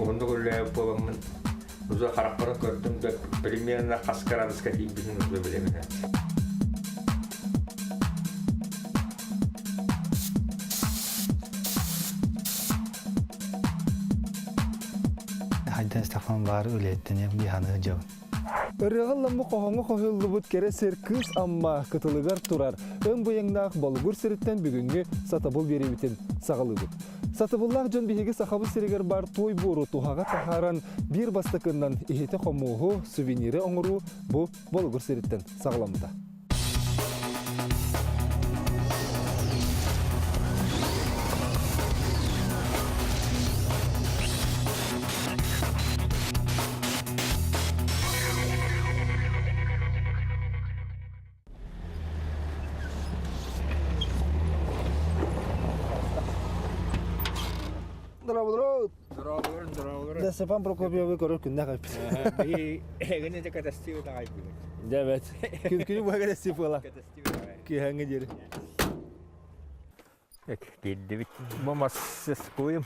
Уһуннук үлэлээбит буоламмын уже харахпынан көрдүм да примерно хас кыраадыска тиийбитин уже билэбин. Хайдан Стефан баар үлэттэн биханы дьабын. Ырыаҕа ылламмыт хоһооҥҥо хоһуйуллубут кэрэ сир Кыыс Амма кытылыгар турар өҥ быйаҥнаах Болугур сириттэн бүгүҥҥү сатабыл биэриибитин саҕалыыбыт. Сатабыллаах дьон биһиги Сахабыт сиригэр баар туой буору туһаҕа таһааран биир бастакыннан иһити-хомуоһу, сувениры оҥоруу бу Болугур сириттэн саҕаламмыта. Здорово, Здорово, здорово. Степан Прокопьевы көрөр күннэх эппит. Эгини де катастиви таҕайбыт. Дебет. Күн бу катастиви буола. Киһәңе диэри. Киирдибит. Бу мастерскойум.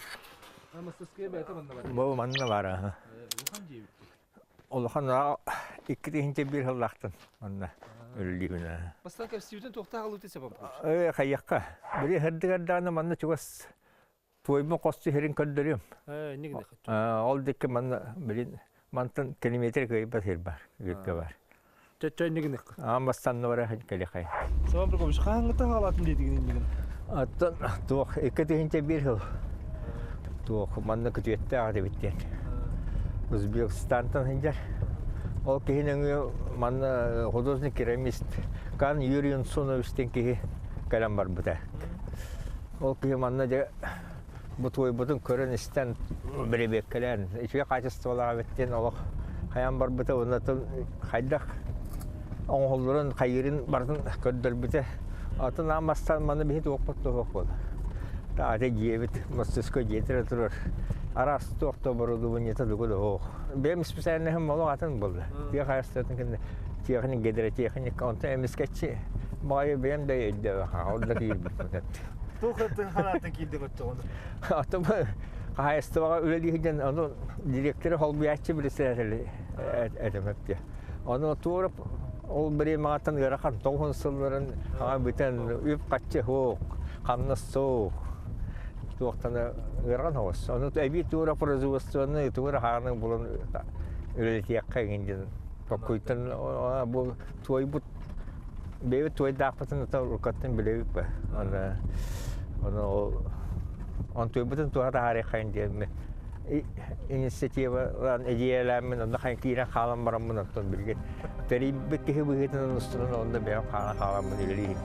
Мастерская бэйэтэ манна бар. Бу манна бар. Улахан 2001 сыллаахтан манна үлэлиибин. Бастаан кэпсиибитин туохтаах алыты Степан Э, хайыахха. Били сырдыгардааны манна чугас туойбун хос түһэрин көрдөрүөм. Э, инник да Ол дикки манна билин мантан километр кыайбат сир бар, гиргэ бар. Чөччө инник Аан бастанна бара кэлихай. Степан Прокопьевич, хаһааҥҥыттан хаалаатын диэтигин иннигин? Оттон туох 2001 сыл туох манна күтүөттээх этибит диэн. Узбекистантан сылдьар. Ол киһи нөҥүө манна художник-керамист Кан Юрий Унсунович диэн киһи кэлэн барбыта. Ол киһи манна дьэ бу туойбутун көрөн-истэн бэрэбиэркэлээн үчүгэй хаачыстыбалаах эбит диэн олох хайаан барбыта уонна хайдах оҥоһулларын хайыырын барытын көрдөрбүтэ. Атын аан бастаан маны биһи туохпут туһуох буолла. Таата дьиэбит мастерской дьиэтэ турар. Араас туох да оборудованиета тугу да суох. Бэйэм специальноһым олох атын буолла. Тыа хаһаайыстыбатын кэннэ техник, гидротехник, онтон эмискэччи баҕайы бэйэм да өйдөөх, ол да киирбит. Туох ханааттан киирдиҥ оччоҕуна? Ото хаһаайыстыбаҕа үлэлии сылдьан ону директоры холбуйааччы председатель этим эпти. Ону туора ол бириэмэҕиттэн ыарахан тоҕуһун сылларын аҕа бүтэн үп-харчы суох, хамнас суох туохтан ыарахан оҕус. Ону эбии туора производствоны туора хааны булан үлэлэтиэххэ игин диэн толкуйтан бу туойбут бэйэбит туойдаахпытын ата уруккаттан билэбит ба. Аны ону ол онтуйбутун туһа таһаарыаххайын диэн инициативалаан идиэйэлээммин онно хайан киирэн хаалан бараммын оттон билигин тэрийбит киһи быһыытынан устунан онно бэйэм хаалан хааламмын үлэлии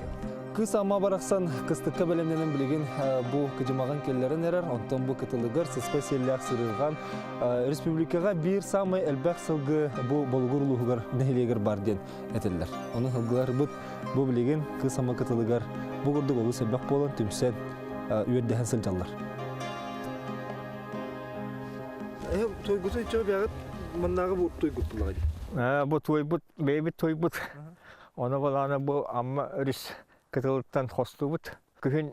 Кыс ама барахсан кыстыкка бэлэмнэнэн билигин бу кыдьымаҕын кэллэрэн эрэр, онтон бу кытылыгар сыспай сиэллээх сырыырҕан республикаҕа биир саамай элбэх сылгы бу Болугур улууһугар нэһилиэгэр бар диэн этэллэр. Ону сылгыларбыт бу билигин кыс ама кытылыгар бу курдук олус элбэх буолан түмсэн үөрдэһэн сылдьаллар. Тойгутун чөө бэҕит маннааҕы бу тойгут булаҕа дии. Бу туойбут, бэйэбит туойбут. Ону балаана бу Амма өрүс кытылыттан хостуубут. Күһүн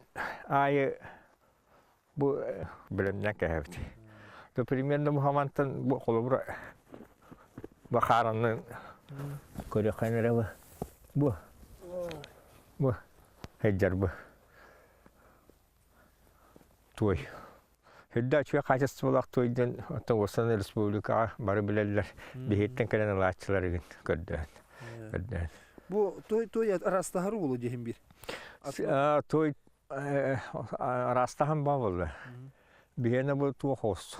аайы бу бэлэмнээн кэһэбит. То примерно бу хамантан бу холобура бахааранны көрүөххэ эрэ бу. Бу. Бу. Хеджар бу. Туой. Үрдэ үчүгэй хаачыстыбалаах туой диэн оттон уостан республикаҕа бары билэллэр. Биһиттэн кэлэн ылааччылар игин көрдөөн. Көрдөөн. Бу той той араастаһар уолу диэһин биир. Той араастаһан баа буолла. Биһиэнэ бу туох хос.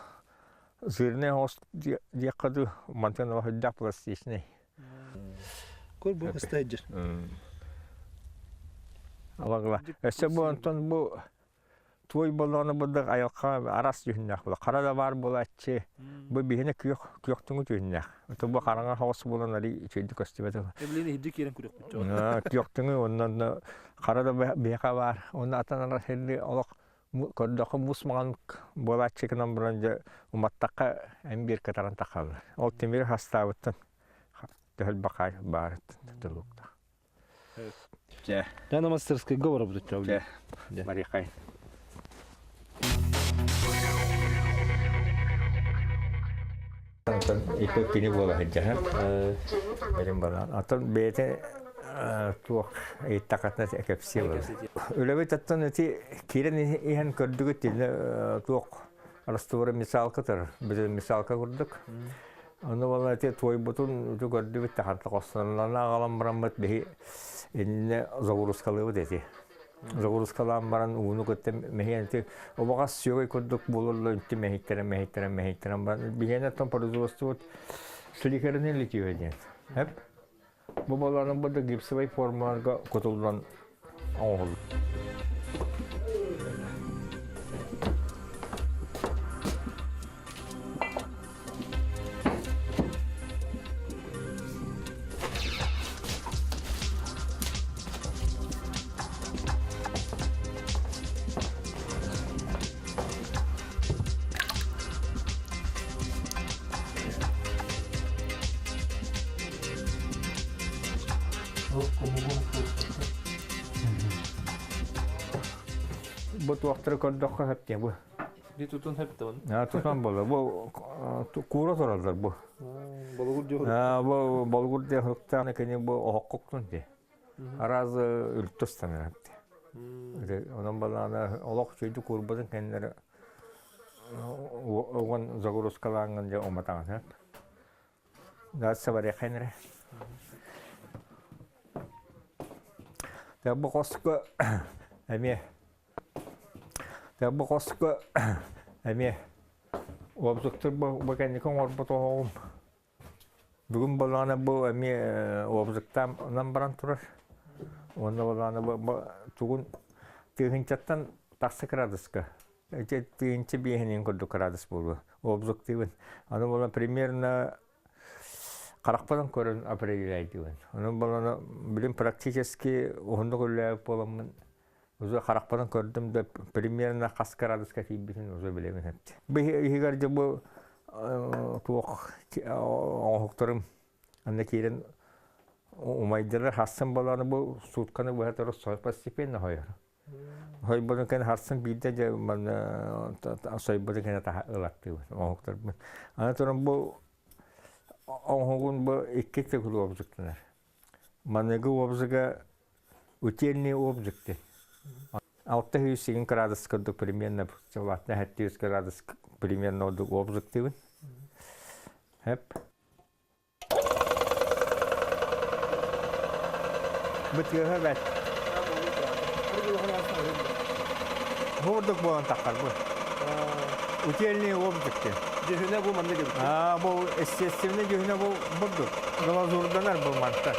Жирный хос диэххэ дуу, мантан үрдээх пластичный. Көр бу кыстайдыр. Алагла. Өссө бу онтон бу туой боллоҕуна бурдук айылҕа араас дьүһүннээх буолар. Хара да баар буолааччы. Бу биһиэнэ күөх күөхтүҥү түһүннээх. Ото бу хараҥа соҕус буолан арый үчүгэйдик көстүбэт. Эблин иһирдьи киирэн күрүөхпүт. Күөхтүҥү онно хара да биһиэхэ баар. Онно атын ара сирди олох көрдөххө муус маҥан буолааччы гынан баран дьэ уматтахха эн биир кытаран тахаллар. Ол тимири хастаабыттан төһөлбө баар тутулуктаах. Дьэ. Я на мастерскойга барабыт Дьэ. Барыахай. Онтон икки кини буола сылдьар. Бэлим баран. Оттон бэйэтэ туох ыйыттахатына кэпсиэ буолар. Үлэбит оттон ити киирэн иһэн көрдүгүт тилинэ туох растворы мисалка турар. Бүтүн мисалка курдук. Ону буолла ити туойбутун ити көрдүбүт таханта хостонолорун аҕалан бараммыт биһи иннинэ загрузкалыыбыт эти. Загрузкалаан баран ууну кытта мэһиэн ити убаҕас сүөгэй курдук буолаллар үнтү мэһийтэрэн мэһийтэрэн мэһийтэрэн баран биһиэнэ оттон производствобут силикеринин литье диэн. Эп Бу балаҕан бу да гипсовай формаларга кутуллан оҥоһуллар. Бу туохтары көрдөххө сөп диye бу. Би тутун хөп тон. А тутан боло. Бу куура тураллар бу. Болугур диye. А бу болугур диye хыктааны кини бу оһоккоктун дии. Араас үлтү ыстанар дии. Онон балаана олох чөйдү куурбатын кэннилэр уган загрузкалааҥҥын дьэ уматаҕын сөп. Дальше барыаххайын эрэ. Бу хоско эмиэ бу хоско эмиэ уопсуктур бу кэнники оҥорбут оһоҕум. Бүгүн балаҕана бу эмиэ уопсуктаан баран турар. Уонна балаҕана бу тугун тыһыынчаттан тахса кыраадыска Ити тыһыынча биэһинин курдук кыраадыс буолуо. Обзуктыыбын. Аны буолан примерно харахпынан көрөн определяйдыыбын. Ону буолан билим практически уһуннук үлэлээбит буоламмын уже харахпынан көрдүм да примерно хас кыраадыска тиийбитин уже билэбин эбит. Бу иһигэр дьэ бу туох оҥоһуктарым анна киирэн умайдылар хассын болону бу сутканы быһа турар постепенно хойор. Хойбону кэн харсын биирдэ дьэ манна сойбону кэнэ таха ылаттыыбын оҥоһуктарбын. Аны туран бу оҥоһугун бу икки төгүл уобзуктанар. Маныгы уобзуга утельный обзук диэн. 608 градус курдук примерно улаатна 700 градус примерно обзуктыыбын. Хэп. Бытыаһа бэт. Буурдук буолан таххар бу. Утельный обдук диэн. Дьүһүнэ бу маннык эбит. Аа, бу естественный дьүһүнэ бу бурдук. Глазурданар бу манта.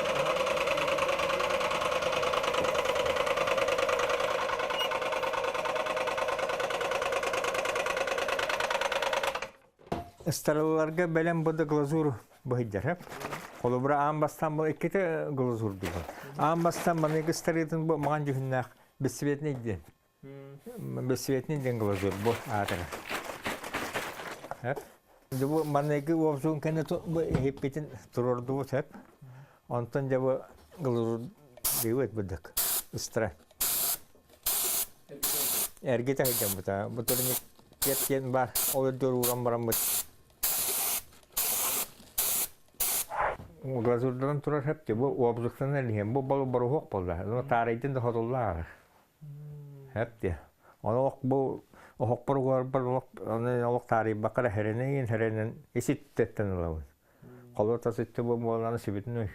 Ыстарылларга бэлэм бу да глазур быһыйдар. Холобура аан бастаан бу иккитэ глазурдугун. Аан бастаан маныгы ыстарыытын бу маҥан дьүһүннээх бесцветный диэн. Бесцветный диэн глазур бу аатыра. Бу маныгы уопсуун кэннэ бу иһиппитин туруордубут хэп. Онтон дьэ бу глазур диэбит бурдук ыстара. Эргитэ сылдьаммыта. Бу турникет диэн баар. Ол үрдүгэр ууран бараммыт глазурданан турар хэпти. Бу уобзуктанан иһэн бу боруһуок буолла. Ну таарыйдын да хотуллаар. Хэпти. Ону олох бу оһохпор угарбар олох аны олох таарыйбакка эрэ хэрэнэйин хэрэнэн иситтеттен ылабын. Холобур тас өттө бу буоллаҕына сүбүтүн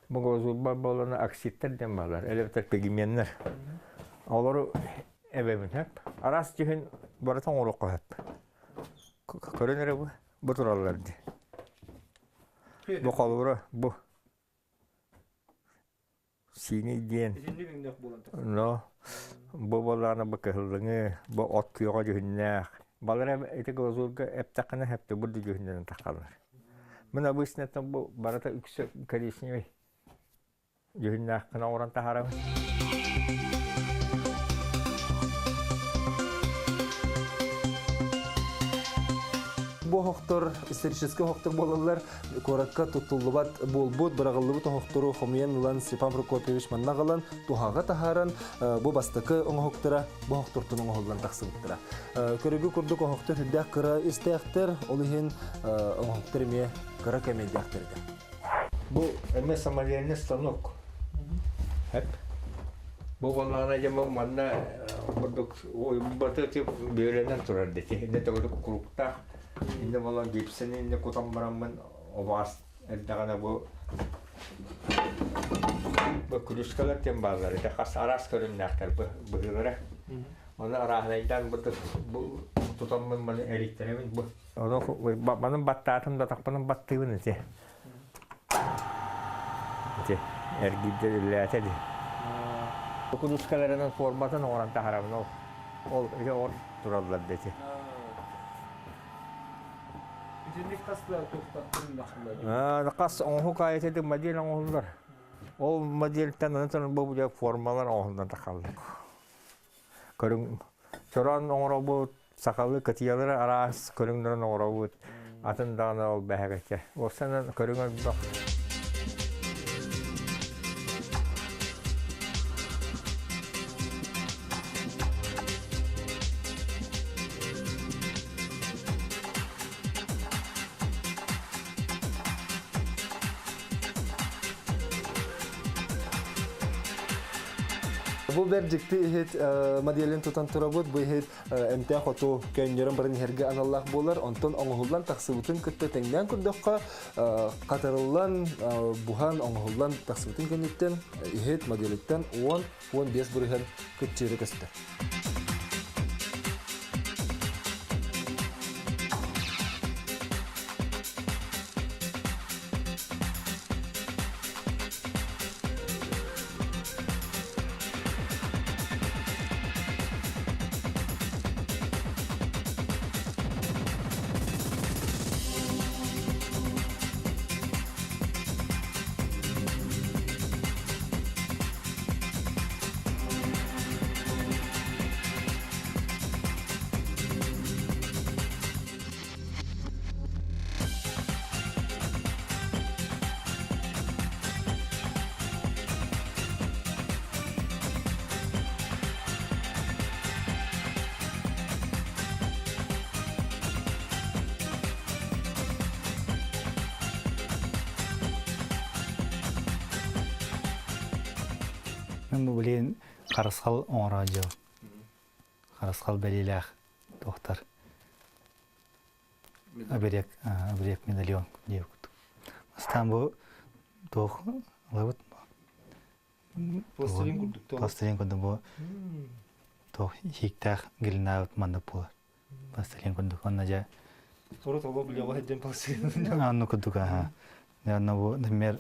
бу глазурбар буоллаҕына оксидтар диэн бааллар, элбэтэр пигменнэр. Олору эбэбин хөп. Араас дьүһүн барыта оҥоруохха сөп. Көрөн эрэ бу, бу тураллар дии. Бу холобура бу Синий диэн но бу буоллаҕына бу кыһыллыҥы, бу от күөҕэ дьүһүннээх. Балар ити глазурга эптэххинэ эпте бу дьүһүннэрин таххаллар. Мин обычно бу барыта үксэ коричневый дьүһүннээххин оҥорон таһаарабын. Бу оһохтор историческай оһохтор буолаллар. Куоракка туттуллубат буолбут, быраҕыллыбыт оһохтору хомуйан ылан Степан Прокопьевич манна аҕалан, туһаҕа таһааран, бу бастакы оҥоһуктара бу оһохтортон оҥоһуллан тахсыбыттара. Көрүгү курдук оһохтор үрдээх кыра истээхтэр, ол иһин оҥоһуктар эмиэ кыра кэмэйдээхтэр этэ. Бу эмиэ самодельный станок. Эп. Бу боллаҕына дьэ манна курдук баты тип бүөлэнэн турар дити. Инне төгүрүк куруктаах. Инне болон гипсени инне кутан бараммын обаас эрдэҕинэ бу бу күлүскэлэр диэн бааллар ити хас араас көрүҥнээхтэр быһыылара. Оны арааһынайдаан бу тутаммын маны эриттэрэбин бу. Ону манын баттаатым да тахпанын баттыыбын ити. Ити эргийдэ үллээтэ дии. Кудускаларынан форматын оҥорон таһарабын ол. Ол ити оҕор тураллар да ити. Итинник хас да туохтан Хас оҥоһук аайы модель оҥоһуллар. Ол модельтан аны бу формалар оҥоһуллан тахаллар. Көрүҥ чороон оҥоробут, сахалыы кытыйалары араас көрүҥнэрин оҥоробут, атын даҕаны ол бэһэгэччэ. Уопсайынан көрүҥ элбэх. Бу бэр дьикти иһит моделин тутан турабыт. Бу иһит эмтээх оту көөнньөрөн баран иһэргэ аналлаах буолар. Онтон оҥоһуллан тахсыбытын кытта тэҥнээн көрдөххө, хатарыллан, буһан, оҥоһуллан тахсыбытын кэнниттэн иһит моделиттэн 10-15 бырыһыан кыччыыры көстөр. Мен бу билигин харысхал оҥорооччу. Харысхал бэлиэлээх туохтар. Оберег, оберег медальон диэбит курдук. Бастаан бу туох ылабыт Пластилин курдук Пластилин курдук бу туох иһиктээх гелинаабыт маннык буолар. Пластилин курдук. Онно дьэ Урут олох билиэҕэ сылдьан пластилин. Анну курдук аха. Онно бу, например,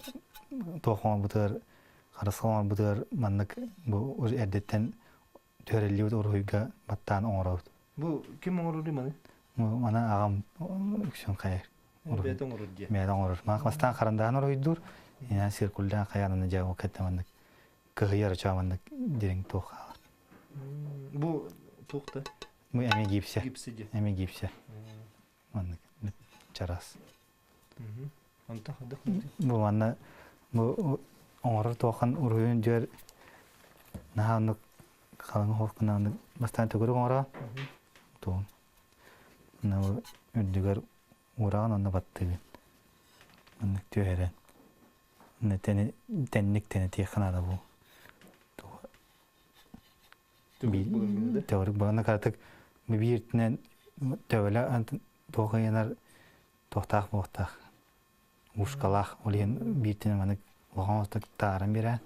туох оҥорбутугар, харысхал оҥорбутугар маннык бу эрдэттэн түһэриллибит уруһуйга баттаан оҥоробут. Бу ким оҥорор маны? Маны аҕам үксүн хайар. Бэйэтэ оҥорор диye. Бэйэтэ оҥорор. Бастаан харандаан уруһуйдуур, инэн циркуллаан хайаананы дьэ ол кэтте маннык кыһыйар очоо маннык дириҥ туох хаалар. Бу туох да? Бу эми гипсэ. Гипсэ диye. Эми гипсэ. Маннык чараас. Онтон хайдах Бу манна бу оҥорор туохан уруһуйун дьүөр наһаа оннук халыҥ оһох гына бастаан төгүрүк оҥоро туон үрдүгэр уураҕын онно баттыыгын маннык түһэрэн тэнник тэнэтиэххэ наада бу төгүрүк буолан кыратык бииртинэн төбөлө туох ыйанар туохтаах буохтаах ушкалаах ол иһин бииртинэн маннык улахан оҕустук тааран биэрэн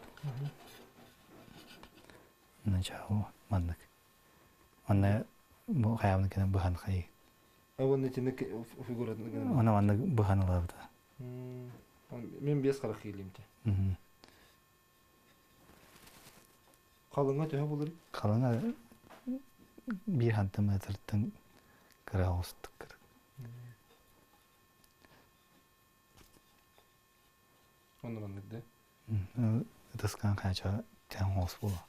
маннык Манна бу хайаабын кэнэ быһан хайыы. Уонна итинник фигуратын гынан. Она маннык быһан ылабыта. Мен бес харах киилимте. Халыҥа төһө булар? Халыҥа биир сантиметртан кыра оҕустук. Онно маннык да? Ытыскаан хаача тэҥ оҕус буолуо.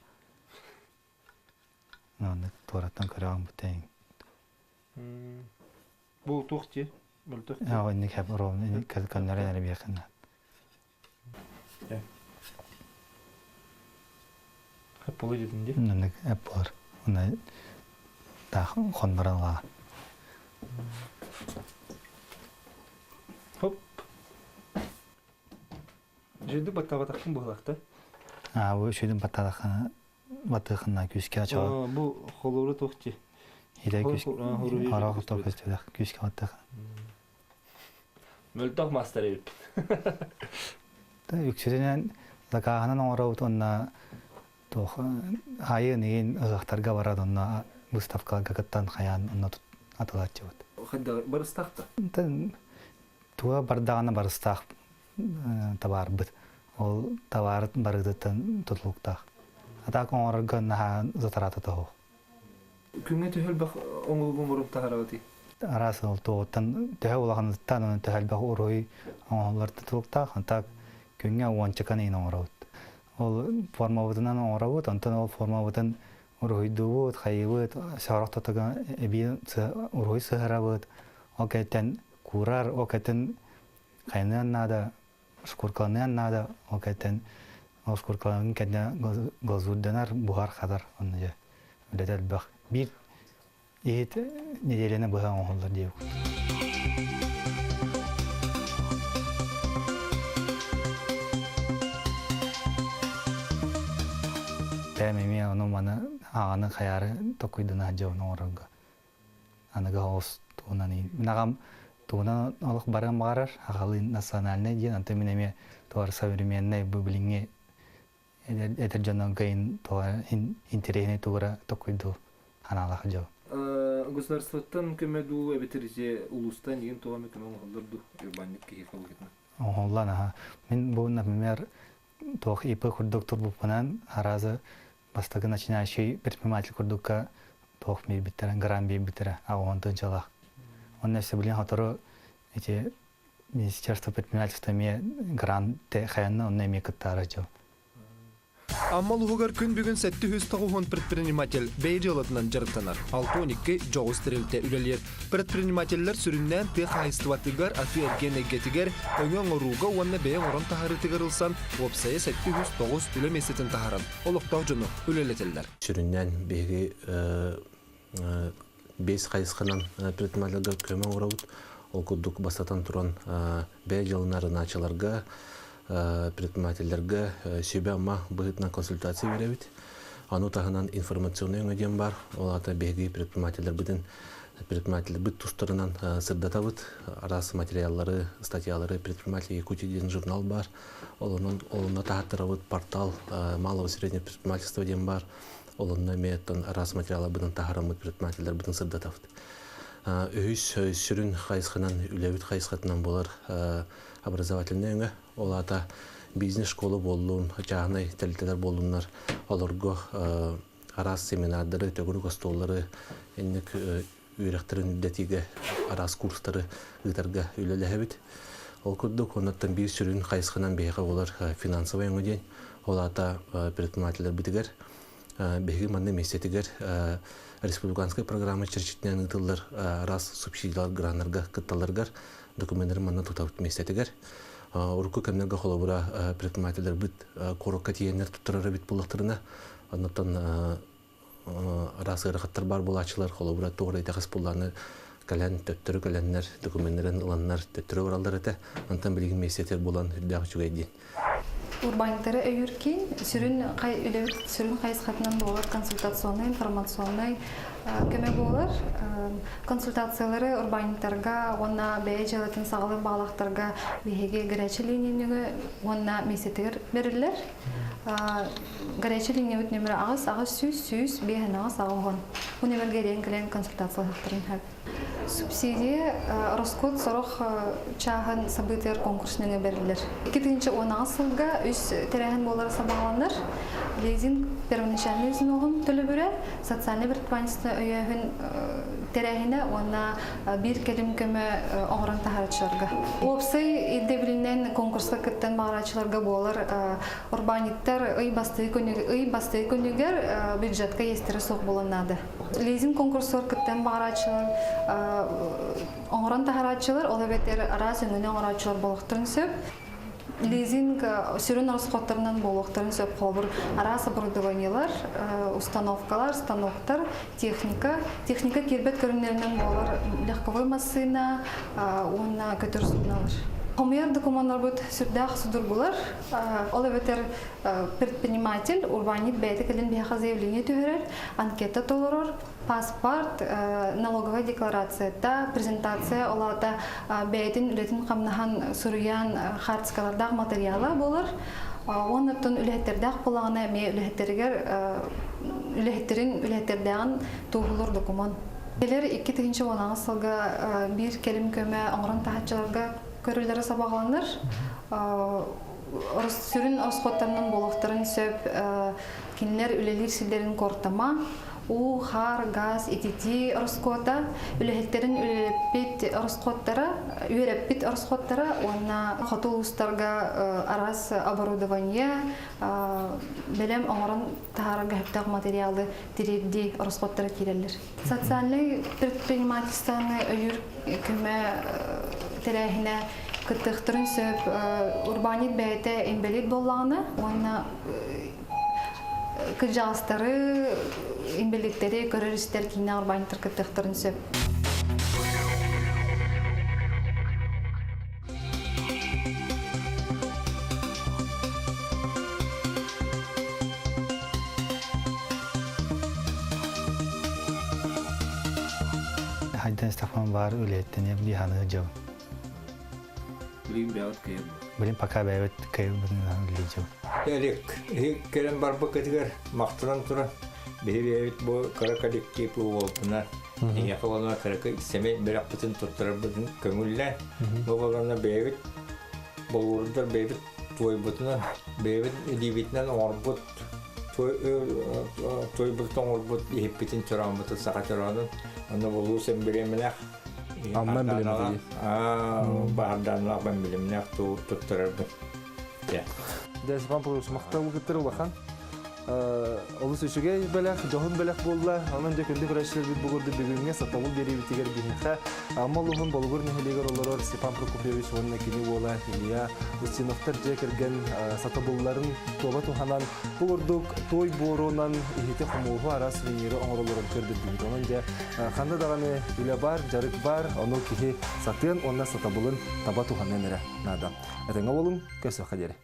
Маннык туораттан көрөҕүн бу тэҥ. Бу туох дии? Мөлтөх. Аа инник хэп ровно көннөрөн эрэ биэхин. Эпполы дедин ди. Наннык эп болар. Уна таах хоннорон ылаа. Хоп. Жүйді баттабатақпын бұғылақты. Аа бу шүйдүн баттадахана батыхына күскә чоо. Бу холору тохти. Хиле күс. Харах тоқ көстүдэх күскә баттах. Мөлтөх мастер эбит. Та үксүтүнэн закааһынан оҥоробут уонна туох хайы нэгин ыһыахтарга барар онно выставкаларга кыттан хайаан онно атылааччыбыт. Хайда барыстаах да? Туга бардаҕына барыстаах табаарбыт. Ол табаар барыытыттан тутулуктаах. Атаак оҥорорго наһаа затарата тоһу. Күҥҥэ төһө элбэх оҥоһугу оҥорон таһаарабытый? Араас ол туоҕуттан төһө улаханыттан уонна төһө элбэх уруһуй оҥоһуллар тутулуктаах. Антак күҥҥэ уончакан иһин оҥоробут. Ол формабытынан оҥоробут, онтон ол формабытын уруһуйдуубут, хайыыбыт, сорох тотуга эбии уруһуй сыһарабыт. Ол кэнниттэн куурар, ол кэнниттэн хайыныан наада, шкуркаланыан наада, ол кэнниттэн ол шкуркаланын кэннэ глазурданар, буһар-хатар, онно дьэ үлэтэ элбэх. Биир иһит неделяны быһа оҥоһуллар диэбит. Бэйэм эмиэ ону маны ааҕаны хайаары токуйдана сылдьабын оҥорорго. Аныгы оҕус туһунан мин аҕам туһунан олох барыан баҕарар, аҕалыы национальнай диэн, онтон мин эмиэ туора современнай бу билиҥҥи эдэр дьоннон кыйын туора интэриэһинэй тугура токуйдуу ханаалаах дьыл. Государствоттан көмө дуу эбэтэр же улуустан игин тоҕо көмө оҥоһуллар дуу урбаанньыт киһи быһыытынан? Оҥоһуллан аха. Мин бу, например, туох ИП курдук турбуппунан аразы бастакы начинающий предприниматель курдукка туох биэрбиттэрэ, грант биэрбиттэрэ аҕыһын тыынчалаах. Онно өссө билин сотору эти Министерство предпринимательства эмиэ грант хайанна онно эмиэ кыттаара дьыл. Амма улууһугар күн бүгүн 790 предприниматель бэйэ дьыалатынан дьарыктанар. 62 дьоҕус тэрилтэ үлэлиир. Предпринимателлэр сүрүннээн тыа хаһаайыстыбатыгар, атыы-эргиэн эйгэтигэр, өҥө оҥорууга уонна бэйэ оҥорон таһаарыытыгар ылсан, уопсайа 709 үлэ миэстэтин таһааран, олохтоох дьону үлэлэтэллэр. Сүрүннээн биһиги биэс хайысханан предпринимателлэргэ көмө оҥоробут. Ол курдук бастатан туран бэйэ дьыаланы арынааччыларга, предпринимателлэргэ сүбэ-ама быһыытынан консультация биэрэбит. Аны таһынан информационнай өҥө диэн баар. Ол аата биһиги предпринимателлэрбитин предпринимателлэрбит тустарынан сырдатабыт. Араас материаллары, статьялары «Предприниматель Якутии» диэн журнал баар. Ол онно таһааттарабыт портал малого и среднего предпринимательства диэн баар. Ол онно эмиэ араас материалларбытын таһараммыт предпринимателлэрбитин сырдатабыт. Үһүс сүрүн хайысханан үлэбит хайысхатынан буолар образовательнай өҥө. Ол аата бизнес-школа буоллун, чааһынай тэрилтэлэр буоллуннар, олорго араас семинардары, төгүрүк остуоллары, инник үөрэхтэрин үрдэтиигэ араас курстары ыытарга үлэлэһэбит. Ол курдук, оннуттан биир сүрүн хайысханан биһиэхэ буолар финансовай өҥө диэн. Ол аата предпринимателлэрбитигэр биһиги манна миэстэтигэр республиканскай программа чэрчитинэн ыытыллар араас субсидиялар граннарга кытталларыгар докуменнары манна тутабыт миэстэтигэр. Урукку кэмнэргэ холобура предпринимателлэрбит куоракка тиийэннэр туттарар эбит буоллахтарына, оннуттан араас ыарахаттар баар буолааччылар, холобура туох эрэ итэҕэс буоллаҕына кэлэн төттөрү кэлэннэр докуменнарын ыланнар төттөрү бараллар этэ. Онтон билигин миэстэтигэр булан үрдээх үчүгэй диэн. Урбаанньыктары өйүүр киин сүрүн үлэбит сүрүн хайысхатынан буолар консультационнай, информационнай көмө буолар. Консультациялары урбаанньыктарга уонна бэйэ дьыалатын саҕалыыр баҕалаахтарга биһиги горячай линия уонна миэстэтигэр бэриллэр. Горячай линиябыт нөмірі аҕыс аҕыс сүүс сүүс биэһин аҕыс аҕыс уон. Бу нөмерге эрийэн кэлэн консультациялаһыахтарын сөп. Субсидия Роскод сорох чааһын сабыытыгар конкурс нөҥүө бэриллэр. 2018 сылга үс тэрээһин буолара сабаҕаланар. Лизинг первоначальный взноһун төлөбүрэ, социальный предпринимательство өйөөһүн тэрээһинэ уонна биир кэлим көмө оҥорон таһаараччыларга. Уопсай ирдэбилинэн конкурска кыттан баҕарааччыларга буолар урбаанньыттар ый бастыы күнүгэр, ый бастыы күнүгэр бюджетка иэстэрэ суох буолан наада. Лизинг конкурсугар кыттан баҕарааччылар оҥорон таһарааччылар, ол эбэтэр араас өҥөнү оҥорооччулар буолуохтарын сөп. Лизинг сүрүн ороскуоттарынан буолуохтарын сөп холобур араас оборудованиелар, установкалар, станоктар, техника. Техника киирбэт көрүҥнэринэн буолар легковой массыына уонна көтөр суднолар. Хомуйар докумуоннарбыт сүрдээх судургулар. Ол эбэтэр предприниматель, урбаанньыт бэйэтэ кэлин биһиэхэ заявление түһэрэр, анкета толорор, паспорт, налоговая декларацията, презентация ол аата бэйэтин үлэтин хамнаһан суруйан хаартыскалардаах материала буолар. Уонна оттон үлэһиттэрдээх буоллаҕына эмиэ үлэһиттэригэр үлэһиттэрин үлэһиттэрдээҕин туоһулуур докумуон. Кэлэр 2018 сылга биир кэлим көмө оҥорон таһааччыларга көрүллэрэ сабаҕаланар. Сүрүн ороскуоттарынан буолуохтарын сөп кинилэр үлэлиир сирдэрин куортама, уу, хаар, газ, ититии ороскуота, үлэһиттэрин үлэлэппит ороскуоттара, үөрэппит ороскуоттара уонна хоту улуустарга араас оборудование, бэлэм оҥорон таһаарарга сөптөөх материалы тириэрдии ороскуоттара киирэллэр. Социальнай предпринимательствоны өйүүр көмө тэрээһинэ кыттыахтарын сөп урбаанньыт бэйэтэ инбэлиит буоллаҕына уонна кырдьаҕастары, инбэлииттэри көрөр-истэр киинэ урбаанньыттар кыттыахтарын сөп. Хайдан Стефан бар үлэттэн дии ханы жыл. Билин бэйэбит кыйыр. Билин пока бэйэбит кыйыр жыл. Эрик, кэлэн барбыккытыгар махтанан туран, биһи бэйэбит бу кыра коллектив буолтуна, эһиэхэ уонна кыракый сэмэй бэлэхпитин туттарарбытын көҥүллээн, бу болонно бэйэбит болуурдар бэйэбит туойбутунан, бэйэбит илиибитинэн оҥорбут туойбутун оҥорбут иһиппитин чорооммутун саха чороонун онно булуус эмбилиэмэлээх Амма билимдии. Баһардааннаах билимнээх туттарарбын. Десипан Павлович махтал кыттыр улахан. Олус үчүгэй бэлэх, дьоһун бэлэх буолла. Онон дьэ күндү көрөөччүлэрбит бу курдук бүгүҥҥэ сатабыл биэриибитигэр биһиэхэ Амма улууһун Болугур нэһилиэгэр олорор Степан Прокопьевич уонна кини уола Илья Устиновтар дьиэ кэргэн сатабылларын туоба туһанан бу курдук туой буорунан иһити-хомуоһу араас сувениры оҥороллорун көрдөрдүбүт. Онон дьэ ханна даҕаны үлэ бар, дьарык бар, ону киһи сатыан уонна сатабылын таба туһаныан эрэ наада. Этэҥҥэ буолуҥ, көрсүөххэ диэри.